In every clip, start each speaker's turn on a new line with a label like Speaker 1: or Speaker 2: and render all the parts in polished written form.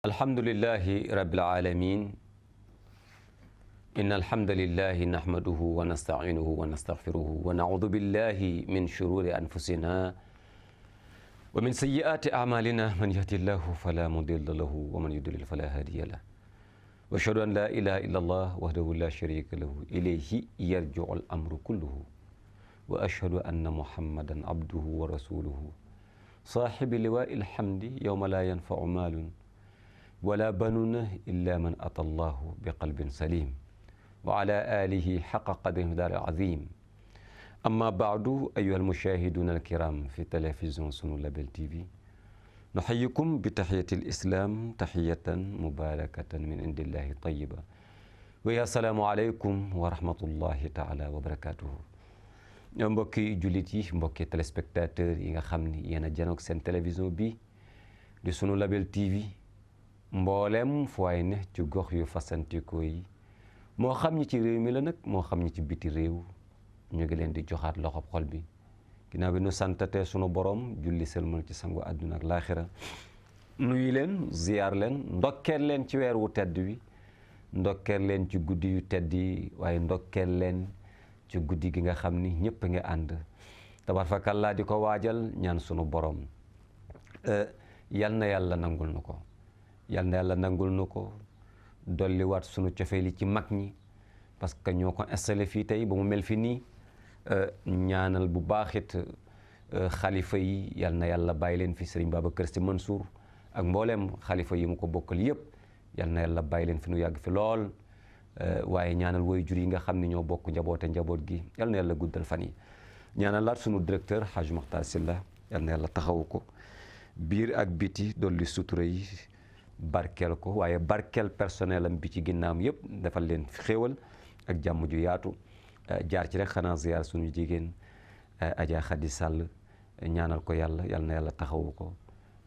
Speaker 1: Alhamdulillahi rabbil alamin. Inna alhamdulillahi nahmaduhu wa nasta'inuhu wa nastaghfiruhu wa na'udhu billahi min shururi anfusina wa min sayyiati a'malina. Man yahdihillahu fala mudilla lahu wa man yudlil fala hadiya lahu. Wa ashhadu an la ilaha illallah wahdahu la sharika lahu ilayhi yarji'ul amru kulluhu. Wa ashhadu anna Muhammadan abduhu wa rasuluhu sahibi liwa'il hamdi yawma la yanfa'u malun wala banuna illa man ata allahu bi qalbin salim wa ala alihi haqqa qadrihi miqdaaril azim. Amma ba'du, ayyuhal mushahiduna al-kiram fi télévision Sunu Label TV, nuhayyikum bi tahiyatil islam tahiyatan mubarakatan min indillahi tayyiba wa ya salaamu aleykum wa rahmatullahi taala wa barakatuhu. Mbokki jullit yi, mbokki téléspectateurs yi nga xam ni yéen a janook seen télévision bi di Sunu Label TV, mboolem fu waay ne ci gox yu fasantikoo yi, moo xam ñi ci réew mi la nag, moo xam ñi ci biti réew, ñu ngi leen di joxaat loxob xol bi ginnaaw bi nu santatee sunu borom julli sëlmal ci sangu àdduna ak laaxira, nuyu leen ziyaar leen, ndokkeel leen ci weer wu tedd wi, ndokkeel leen ci guddi yu tedd yi, waaye ndokkeel leen ci guddi gi nga xam ni ñëpp nga ànd tabarfakallaa di ko waajal, ñaan sunu borom yal na yàlla nangul nu ko, yal na yàlla nangul nu ko, dolliwaat sunu cofeeli ci mag ñi parce que ñoo ko installé fii tey ba mu mel fi nii. Ñaanal bu baaxit xalifa yi, yal na yàlla bàyyi leen fi Serigne Babacar Sy Mansour ak mbooleem xalifa yi mu ko bokkal yëpp, yal na yàlla bàyyi leen fi nu yàgg fi lool. Waaye ñaanal woy jur yi nga xam ne ñoo bokk njaboot gi, yal na yàlla guddal fan yi. ñaanalaat sunu directeur Hadj Makhtar Sylla, yal na yàlla taxawu ko biir ak biti, dolli sutura yi, barkeel ko, waaye barkeel personnel am bi ci ginnaawam yëpp, defal leen xéewal ak jàmm ju yaatu. Jaar ci rek xanaa ziyaar suñu jigéen Adja Khady Sall, ñaanal ko yàlla, yal na yàlla taxawu ko.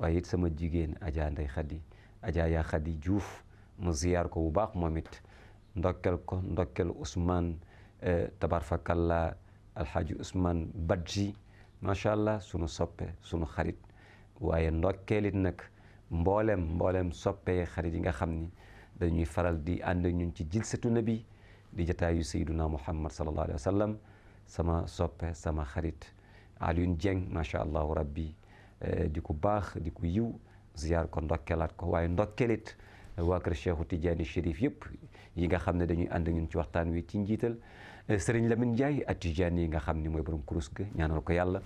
Speaker 1: waaye it sama jigéen Adja Ndey Khady, Adja yaa Khady Diouf, mu ziyaar ko bu baax moom it, ndokkel ko, ndokkel Ousmane tabarfakalla Alhaji Ousmane Badji, macha allah, sunu soppe sunu xarit. waaye ndokkeelit nag mboolem soppee xarit yi nga xam ni dañuy faral di ànd ñun ci jilsatu nabi di jataayu sayyiduna Muhammad sallallahu alayhi wa sallam. sama soppe sama xarit Alioune Dieng, macha allahu rabbi, di ko baax di ko yiw, ziyaar ko, ndokkeelaat ko. waaye ndokkeelit waa kër Cheikhu Tidiane Chérif yëpp yi nga xam ne dañuy ànd ñun ci waxtaan wi ci njiital Serigne Lamine Ndiaye at Tidiane yi nga xam ni mooy borom kurus ga, ñaanal ko yàlla,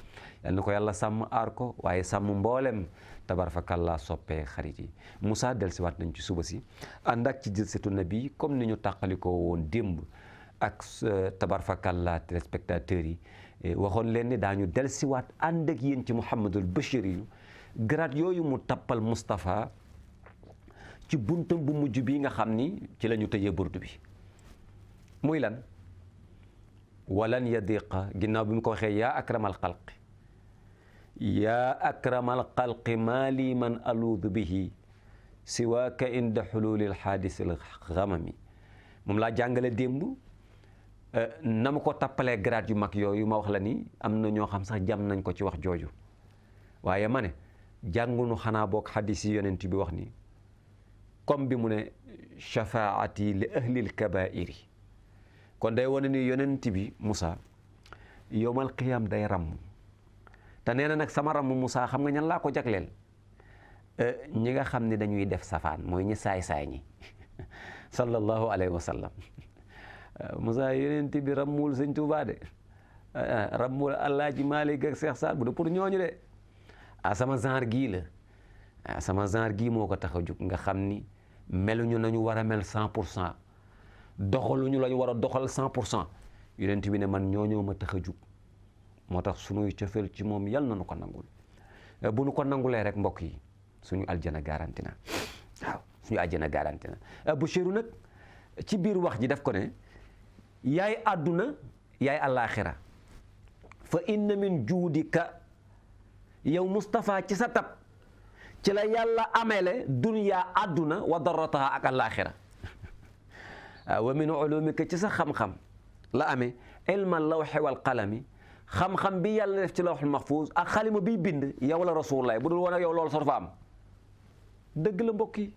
Speaker 1: yal na ko yàlla sàmm aar ko, waaye sàmm mboolem tabarfakallaa soppee xarit yi. Moussa dellusiwaat nañ ci suba si ànd ak ci jilsatu nabi comme ni ñu tàqalikoo woon démb ak tabarfakallaa téléspectateurs yi, waxoon leen ni daañu dellusiwaat ànd ak yéen ci Mouhamadul Bachir yu grade yooyu mu tappal Moustapha ci buntam bu mujj bi nga xam ni ci la ñu tëjee burdu bi. muy lan? walan yadiqa, ginnaaw bi mu ko waxee yaa akramal xalqi, yaa akramal xalqi maa lii man aluudu bihi siwaaka inda xululil xaadisil xamami. moom laa jàngale démb na ma ko tappalee grade yu mag yooyu, ma wax la ni am na ñoo xam sax jam nañ ko ci wax jooju. waaye ma ne jàngunu xanaa boog xadis yi yonent bi wax ni comme bi mu ne shafaati li ahlil kabairi, kon day wane ni yonent bi Moussa yowmal qiyaam day ramm. te nee na nag sama ramm Moussa xam nga ñan laa ko jagleel? ñi nga xam ne dañuy def safaan, mooy ñi saay-saay ñi sallallahu alayhi wa sallam. Moussa yonent bi rammul sëñ Tuubaa de, rammul Alaaji Maalik ak Seex Saad bu de pour ñooñu de. sama genre gii la, sama genre gii moo ko tax a jug, nga xam ni meluñu nañu war a mel 100%, doxaluñu lañu war a doxal 100%. yonent bi ne man ñooñoo ma tax a jug, moo tax sunuy cofeel ci moom yal na nu ko nangul. bu nu ko nangulee rek mbokk yi, suñu aljana garanti na. waaw, suñu aljana garanti na. Bachirou nag ci biir wax ji def ko ne yaay àdduna yaay àllaaxira, fa inna min juudika, yow Moustapha ci sa tab ci la yàlla amele dunya àdduna wa darrataha ak àllaaxira. wa min ulumika, ci sa xam-xam la amee ilma lawxi wal qalami, xam-xam bi yàlla def ci lawxul mahfuuz ak xalima biy bind, yow la rasulullah. bu dul woon ak yow loolu soo fa am. dëgg la mbokk yi,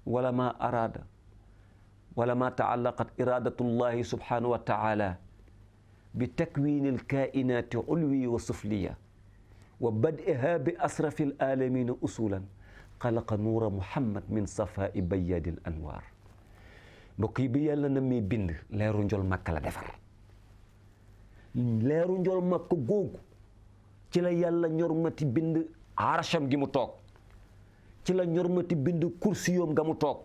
Speaker 1: wala ma araada wala ma taallaqat iradatullahi subhanahu wa taala bi takwini alkainati ulwi wa sufliya wa badiha bi asrafi alalamina usulan xalaqa nuura muhammad min safai bayadil anwar. mbokk yi bi yàlla na muy bind leeru njol makka la defar. leeru njol makka googu ci la yàlla ñormati bind arsham gi mu toog, ci la ñormati bind kursiyom ga mu toog,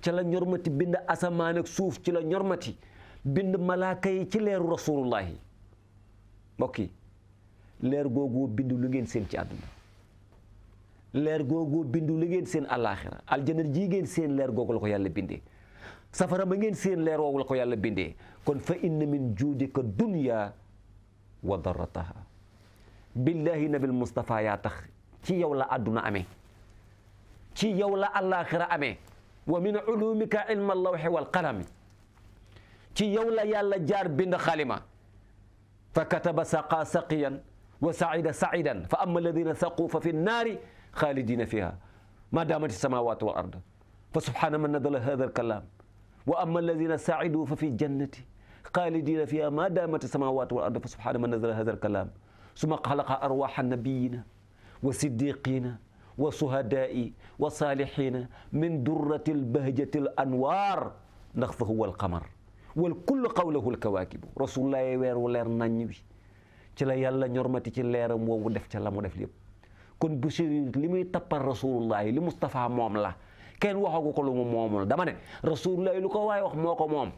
Speaker 1: ci la ñormati bind asamaan ak suuf, ci la ñormati bind malaaka yi ci leeru rasulullahi. mbokk yi leer googu bindu lu ngeen seen ci àdduna, leer googu bindu lu ngeen seen àllaaxira. aljana ji ngeen seen leer googu la ko yàlla bindee, safara ma ngeen seen leer woowu la ko yàlla bindee. kon fa inna min juudika dunya wa darrataha. billahi nabil Mustafa yaa tax ci yow la àdduna amee, ci yow la àllaaxira amee. wa min ulumika ilma allawxi wal qalami. ci yow la yàlla jaar bind xalima. fa kataba saqa saqiyan wa saida saidan fa amma alladina saqu fa fi nnaari xaalidina fiha ma daamati samawatu wal ard fa subhana man nadala hada alkalam wa amma alladina saidu fa fi jannati xaalidina fiha ma daamati samawatu wal ard fa subhana man nadala hada alkalam summa xalaqa arwaxa nabiyina wa siddiqina wa suhadaai wa salihina min durrati albahjati al anwar ndax fa huwa alqamar wal kullu qawlahu alkawaakibu. rasulullahi weer wu leer naññ bi ci la yàlla ñormati ci leeram woowu def ca la mu def lépp. kon Busiri li muy tappal rasulullahi li Moustapha moom la, kenn waxagu ko lu mu moomul. dama ne rasulullahi lu ko waaye wax moo ko moom.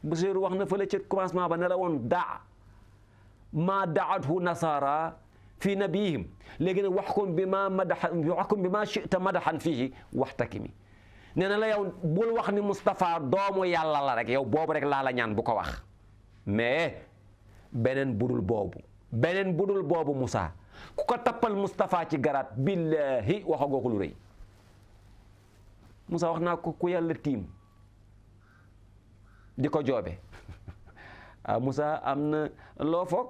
Speaker 1: Busiri wax na fële ca commencement ba ne la woon daa maa daathu nasara fi nabiyihim. léegi nag waxkum bi ma madaxan waxkum bi ma chita madaxan fiihi waxtakimi. nee na la yow bul wax ni Moustapha doomu yàlla la rek, yow boobu rek laa la ñaan bu ko wax. mais beneen budul boobu, beneen budul boobu Moussa ku ko tappal Moustapha ci garaat billahi waxagoo ko lu rëy. Moussa wax naa ko ku yàlla tiim di ko joobe ah Moussa am na loo foog,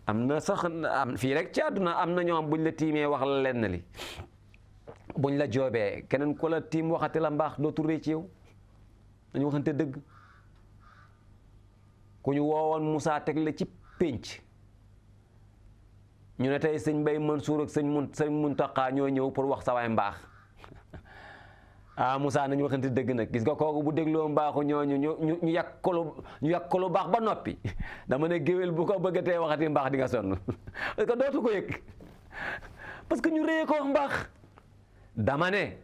Speaker 1: am na sax am fii rek ci àdduna am na ñoo am buñ la tiimee wax la lenn li, buñ la joobee keneen ku la tiim waxati la mbaax dootul rëy ci yow. dañu waxante dëgg. ku ñu woowoon Moussa teg la ci pénc ñu ne tey sëñ Mbay Mansour ak sëñ Muntaqa ñoo ñëw pour wax sa waay mbaax ah Moussa nañu waxante dëgg nag. gis nga kooku bu dégloo mbaaxu ñooñu ñu yàq ko lu baax ba noppi dama ne géwél bu ko bëggatee waxati mbaax di nga sonn parce que dootu ko yëg parce que ñu réyee ko wax mbaax. dama ne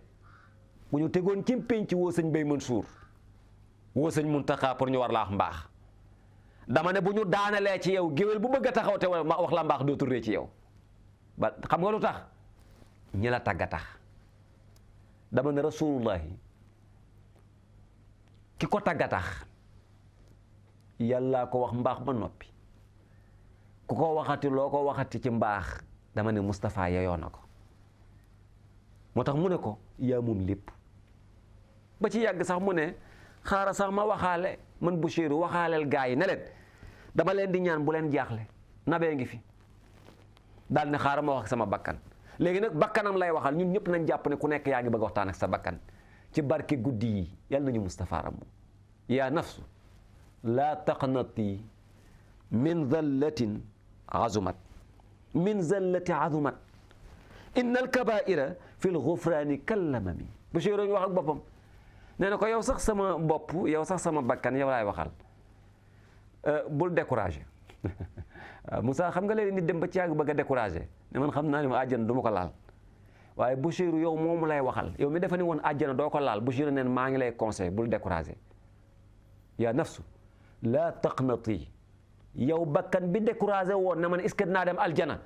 Speaker 1: bu ñu tegoon ci pénc woo sëñ Mbay Mansour woo sëñ Muntaqa pour ñu war la wax mbaax, dama ne bu ñu daanalee ci yow géwél bu bëgg a taxaw te wax la mbaax dootul ree ci yow. ba xam nga lu tax ñi la tàgga tax. dama ne rasulullahi ki ko tàgga tax yàllaa ko wax mbaax ba noppi. ku ko waxati loo ko waxati ci mbaax dama ne Moustapha yeyoo na ko. moo tax mu ne ko yaa moom lépp. ba ci yàgg sax mu ne xaaral sax ma waxaale man Busiri waxaaleel gaa yi ne leen dama leen di ñaan bu leen jaaxle, nabee ngi fi. daal ne xaaral ma wax ak sama bakkan. léegi nag bakkanam lay waxal, ñun ñëpp nañ jàpp ne ku nekk yaa ngi bëgg waxtaan ak sa bakkan ci barke guddi yi. yàlla nañu Moustapha ramu. yaa nafsu laa taqnati min zallatin azumat min zallati azumat inna alkabaira fi lgufrani kallamami. Busiri ñu wax ak boppam nee na ko yow sax sama bopp, yow sax sama bakkan yow laay waxal, bul découragé. Moussa xam nga léegi nit dem ba ci yàgg bëgg a découragé ne man xam naa ne ma àjjana du ma ko laal. waaye Busiri yow moomu lay waxal, yow mi defa ni woon àjjana doo ko laal. Busiri neen maa ngi lay conseil bul découragé. yaa nafsu laa taqnati. yow bakkan bi découragé woon ne man est-ce que dinaa dem aljana,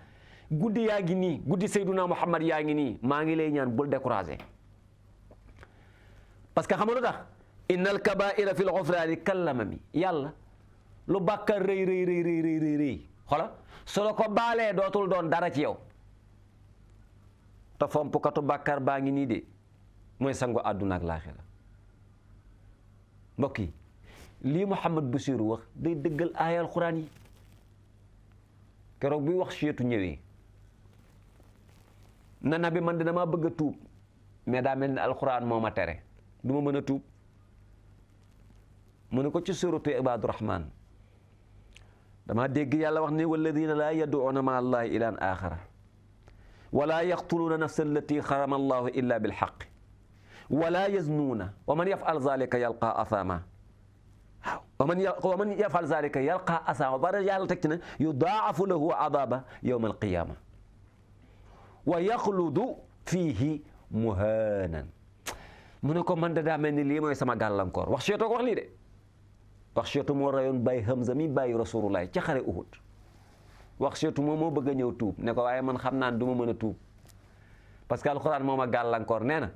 Speaker 1: guddi yaa ngi nii, guddi Seyduna Muhammad yaa ngi nii, maa ngi lay ñaan bul découragé. parce que xam nga lu tax innal kabaira fil ghufrani kallamami. yàlla lu bàkkar rëy rëy rëy rëy rëy rëy xola su la ko baalee dootul doon dara ci yow. te fompkatu bàkkar baa ngi nii de mooy sangu àdduna ak laaxira. mbokk yi lii Mouhamed Busiri wax day dëggal aaya alquran yi. keroog bi wax seetu ñëwee na nabi man dina maa bëgg a tuub mais daa mel ni alquran moo ma tere du ma mën a tuub mu ne ko ci suratu Ibaadu Rahmaan dama dégg yàlla wax ne walladina laa yaduuna ma allahi ilan axara wala yaqtuluuna nafsa allati xarama allahu illa bilxaq wala yaznuuna wa man yafal zalika yalqa athama waaw wa man yafal zalika yalqa athama ba yàlla teg ci ne yudaafu lahu adaba yawma alqiyama wa yaxludu fiihi muhaanan mu ne ko man daa mel ni lii mooy sama gàllankoor wax seetoo ko wax lii de wax seetu moo rayoon bàyyi Hamza mi bàyyi Rasulullah ca xare Uhud wax seetu moom moo bëgg a ñëw tuub ne ko waaye man xam naa ne du ma mën a tuub parce que alxuraan moo ma gàllankoor nee na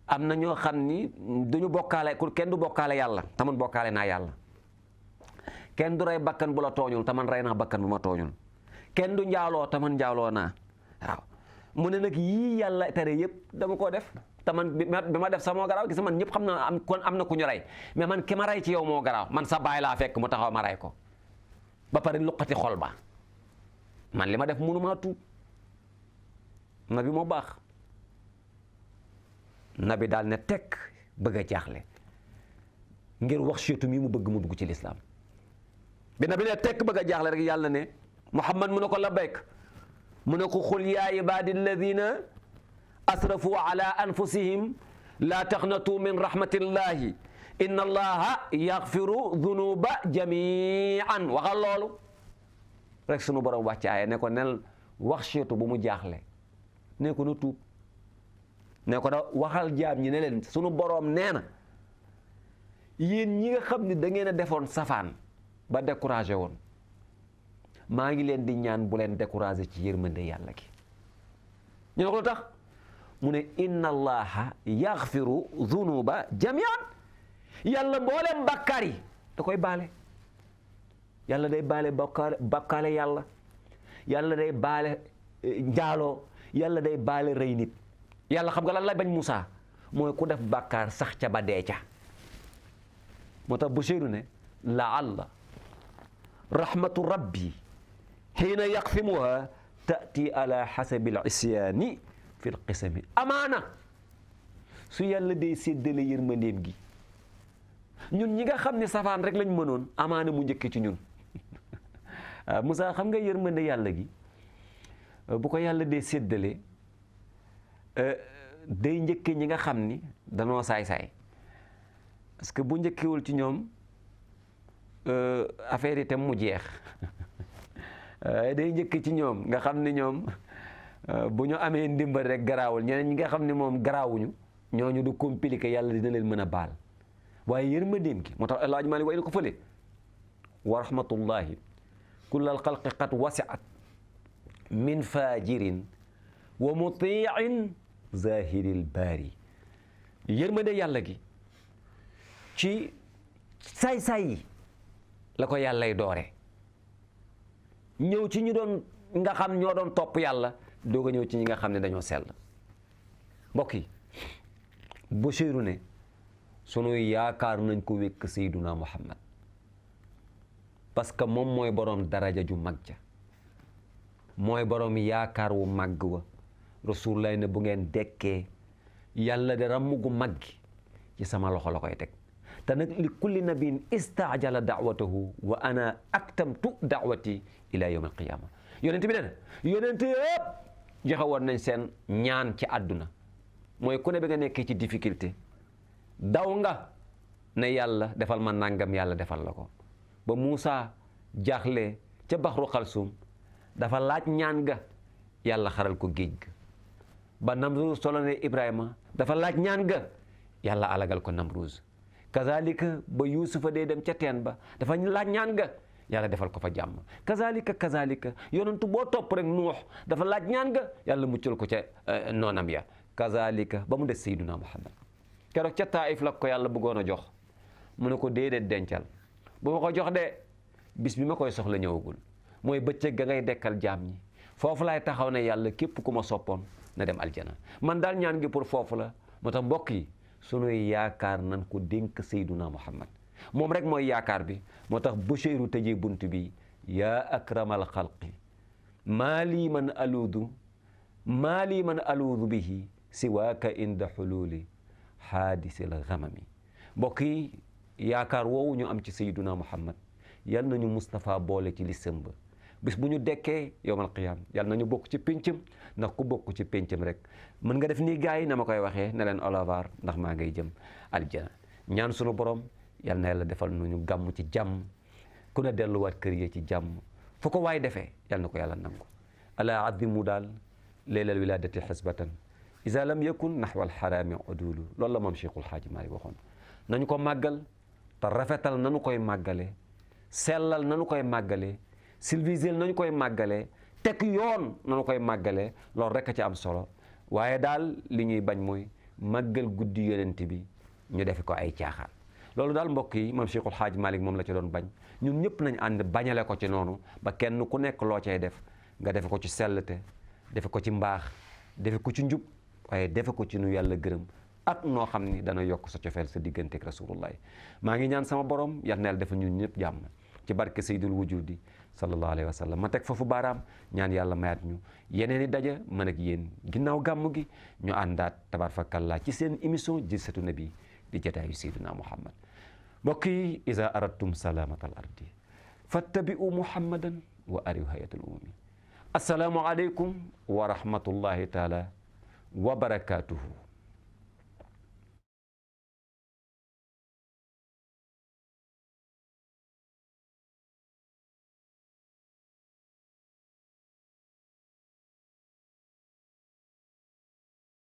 Speaker 1: am na ñoo xam ni duñu bokkaale ku kenn du bokkaale yàlla te man bokkaale naa yàlla kenn du rey bakkan bu la tooñul te man rey naa bakkan bu ma tooñul kenn du njaaloo te man njaaloo naa waaw mu ne nag yii yàlla tere yëpp dama koo def te man bi ma def sax moo garaaw gis man ñëpp xam na am na ku ñu rey mais man ki ma rey ci yow moo garaaw man sa baay laa fekk mu taxaw ma rey ko ba pare luqati xol ba man li ma def mënumaa tuub nabi moo baax nabi daal ne tekk bëgg a jaaxle ngir wax seetu mi mu bëgg mu dugg ci lislaam bi nabi ne tekk bëgg a jaaxle rek yàlla ne Muhammad mu ne ko labbayk mu ne ko xul yaa ibaadi alladina asrafu ala anfusihim laa taqnatu min rahmatillahi inna allaha yaxfiru dunuba jamian waxal loolu rek sunu borom wàcc aaya ne ko nel wax seetu bu mu jaaxle ne ko na tuub ne ko da waxal jaam ñi ne leen sunu borom nee na yéen ñi nga xam ne da ngeen a defoon safaan ba découragé woon maa ngi leen di ñaan bu leen découragé ci yërmande yàlla gi ñu ne ko lu tax mu ne inna allaha yaxfiru dunuba jamian yàlla mbooleem bàkkaar yi da koy baale yàlla day baale bàkkaale yàlla day baale njaaloo yàlla day baale rey nit yàlla xam nga lan lay bañ Moussa mooy ku def bàkkaar sax ca ba dee ca moo tax Buseyru ne laalla rahmatu rabbi xiina yaqsimuha taati ala xasabi l isyaani fi l qisami amaana su yàlla dee séddale yërmandeem gi ñun ñi nga xam ne safaan rek lañ mënoon amaana mu njëkk ci ñun Moussa xam nga yërmande yàlla gi bu ko yàlla dee séddale day njëkke ñi nga xam ni danoo saay-saay parce que bu njëkkewul ci ñoom affaire yi tam mu jeex day njëkk ci ñoom nga xam ni ñoom bu ñu amee ndimbal rek garaawul ñeneen ñi nga xam ne moom garaawuñu ñooñu du compliqué yàlla dina leen mën a baal waaye yërmandeem gi moo tax El Hadj Malick way na ko fële wa rahmatullahi kullal xalqi qad wasiat min fajirin wa mutiin zahiril baari yërmande yàlla gi ci saay-saay yi la ko yàllay doore ñëw ci ñu doon nga xam ñoo doon topp yàlla doog a ñëw ci ñi nga xam ne dañoo sell mbokk yi Buseyru ne sunu yaakaar nañ ko wékk Seyduna Muhammad parce que moom mooy boroom daraja ju mag ja mooy boroom yaakaar wu màgg wa Rasulullah ne bu ngeen dekkee yàlla de ramm gu mag gi ci sama loxo la koy teg te nag li kulli nabiin istaajala daawatahu wa ana aktamtu daawati ila yawm alqiyama yonent bi ne na yonent yëpp joxe woon nañ seen ñaan ci àdduna mooy ku ne ba nga nekkee ci difficulté daw nga ne yàlla defal ma nangam yàlla defal la ko ba Muusa jaaxle ca baxru xalsum dafa laaj ñaan ga yàlla xaral ko géej ga ba Namruus solo ne Ibrahima dafa laaj ñaan ga yàlla alagal ko Namruus kazalika ba Yuusufa dee dem ca teen ba dafa laaj ñaan ga yàlla defal ko fa jàmm kazalika yonentu boo topp rek Nuux dafa laaj ñaan ga yàlla muccal ko ca noonam ya kazalika ba mu des Seyduna Muhammad keroog ca Taif la ko yàlla bëggoon a jox mu ne ko déedéet dencal bu ma ko jox de bis bi ma koy soxla ñëwagul mooy bëccëg ga ngay dekkal jaam ñi foofu laay taxaw ne yàlla képp ku ma soppoon na dem aljana man daal ñaan gi pour foofu la moo tax mbokk yi sunuy yaakaar nan ko dénk Seyduna Muhammad moom rek mooy yaakaar bi moo tax Buseyru tëjee bunt bi yaa akramal xalqi maa lii man aluudu maali man aluudu bihi siwaaka inda xuluuli xaadisil gamami. mbokk yi yaakaar woowu ñu am ci sayyiduna Muhammad yal nañu Moustapha boole ci listam ba bis bu ñu dekkee yowmal qiyaam yal nañu bokk ci péncam, ndax ku bokk ci péncam rek mën nga def nii gars yi na ma koy waxee ne leen au revoir ndax maa ngay jëm aljana. ñaan sunu borom yal na yàlla defal nañu gàmm ci jàmm, ku ne delluwaat kër yi ci jàmm, fu ko waay defee yal na ko yàlla nangu. ala azimu daal leelal wiladati xisbatan isa lam yakun naxwal xaraami udulu. loolu la moom Cheikhul Xaaji Maalik waxoon. nañu ko màggal te rafetal nanu koy màggale, sellal nanu koy màggale, civilisel nañu koy màggale, teg yoon nanu koy màggale. loolu rek a ci am solo. waaye daal li ñuy bañ mooy màggal guddi yonent bi ñu defe ko ay caaxaan. loolu daal mbokk yi moom Cheikhul Xaaji Maalik moom la ci doon bañ. ñun ñëpp nañ ànd bañale ko ci noonu ba kenn ku nekk loo cay def nga defe ko ci sellte, defe ko ci mbaax, defe ko ci njub, waaye defe ko ci nu yàlla gërëm ak noo xam ni dana yokk sa cofeel sa diggante ak rasulullah. maa ngi ñaan sama borom yal na yàlla defal ñun ñëpp jàmm ci barke sayyidul wujudi sallallahu alayhi wa sallam. ma teg foofu baaraam ñaan yàlla mayaat ñu yeneen i daje man ak yéen ginnaaw gàmm gi ñu àndaat tabaarakallah ci seen émission Jilsatu Nabi di jotaayu sayyidina Muhammad. mbokk yi iza aradtum salamatal ardi fattabi'u muhammadan wa ariw hayatul ummi. assalaamu aleykum wa rahmatullahi taala wa barakatuhu.